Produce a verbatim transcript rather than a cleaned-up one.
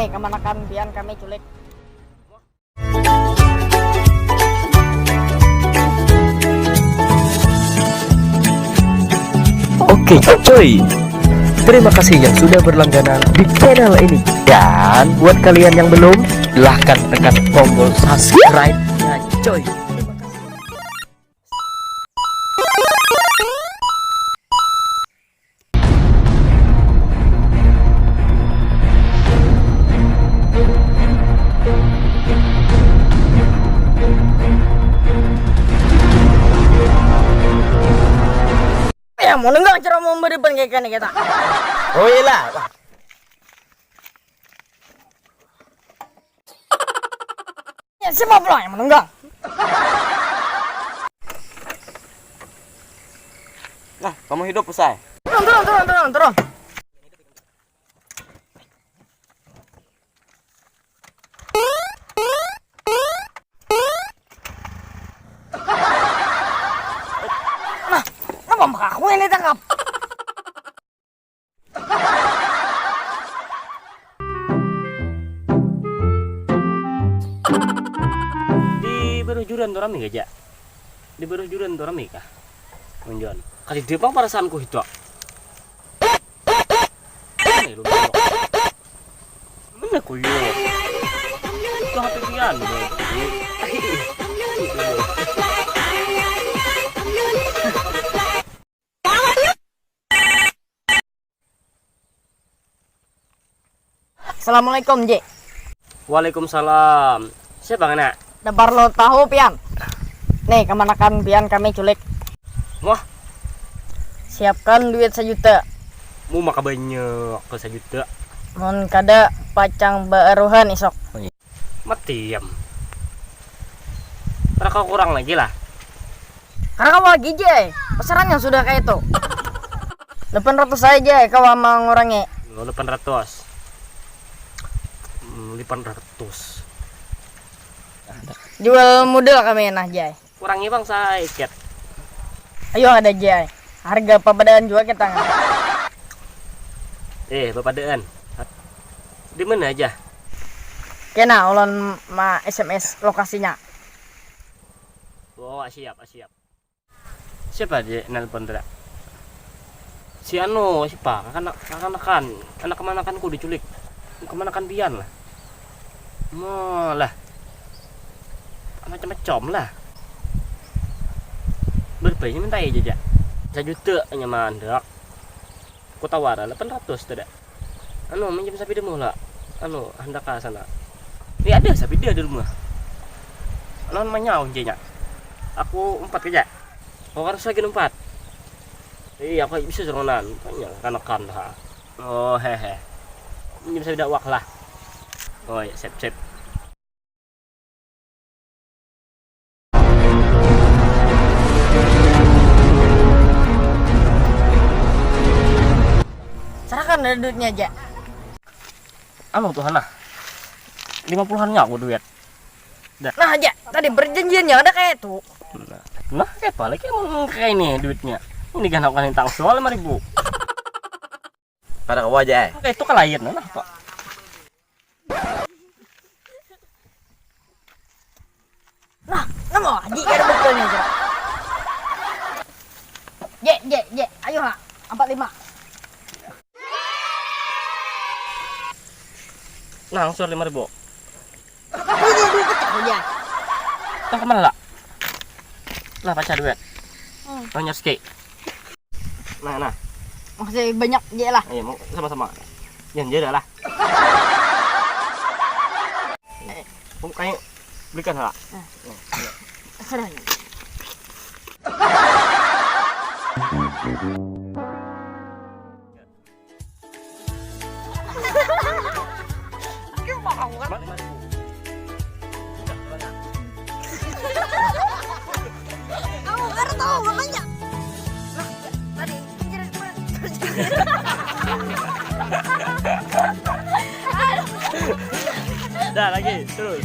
Kemanakan pian kami culik. Oke coy, terima kasih yang sudah berlangganan di channel ini. Dan buat kalian yang belum, silahkan tekan tombol subscribe-nya coy. Ya mau nenggang cara mau berdepan kayak kene kita. Oh iyalah. Ya siapa pula yang menunggang? Nah, kamu hidup usai. Turun turun turun turun turun. Nah, kenapa muka aku yang ditangkap? Di baruh juran tu rami gak, Jak? Di baruh juran tu rami kah? Munjon. Kadidi pang perasaanku itu. Aneh lu, Bro. Mana kuyu? Itu H P pian, Bro. Assalamualaikum, Ji. Waalaikumsalam. Siapa ngana? Dabar lo tahu pian. Nih, kemanakan pian kami culik. Wah, Siapkan duit sajuta. Mu maka banyak ke sajuta. Mun kada pacang baaruhan isok. Matiam. Raka kurang lagi lah. Karena kamu lagi, Jay. Pasaran yang sudah kayak itu. Delapan ratus aja, kawa mengurangi. Delapan ratus. Hmm, delapan ratus. Jual modal kami nah, Jay. Kurangi bang saikat. Ayo ada, Jay. Harga papadaan juga kita nggak. Eh, papadaan. Di mana aja? Kena ulun ma S M S lokasinya. Oh, siap, siap. Siapa aja nelpon tu? Si anu, siapa? Kakanakan, kakanakan, anak kemanakan ku diculik. Kemanakan pian lah. Malah. Macam-macam lah. Berapa ini minta aja, Jak? Sajuta nyaman, Dok. Ku tawar delapan ratus tu, Dok. Anu, minjam sapidamu lah. Anu, handak ka sana. Ni ada sapida di rumah. Lawan manyau jenya. Aku umpat ka, Jak. Kau harus lagi umpat. Iya, aku bisa suruhanan. Tanya kanakan dah. Oh, hehe. Minjam sapida awak lah. Oh, ya, sip, sip. Serahkan ada duitnya aja. Anu tuh, nah. Lima puluhannya aku duit. Nah aja, tadi perjanjiannya ada kayak itu. Nah, siapa lagi yang mau kayak ini duitnya? Ini kan aku kasih tangso lima ribu. Kada kawa aja eh. Kayak itu kan lain, nah, apa? Nah, nama haji kada betulnya aja. Je, je, je, ayo ha, empat lima. Nah, langsung lima ribu. Ini duit pecah aja. Nah, kemana lah? Lah, pacar duit. Hmm. Nanya ski. Nah, nah. Makasih banyak, je lah. Iya, mau sama-sama. Yang jeda lah. Kamu kayak belikan lah. Serahnya. Aku baru tahu makanya. Nah, tadi pinggir. Dah lagi terus.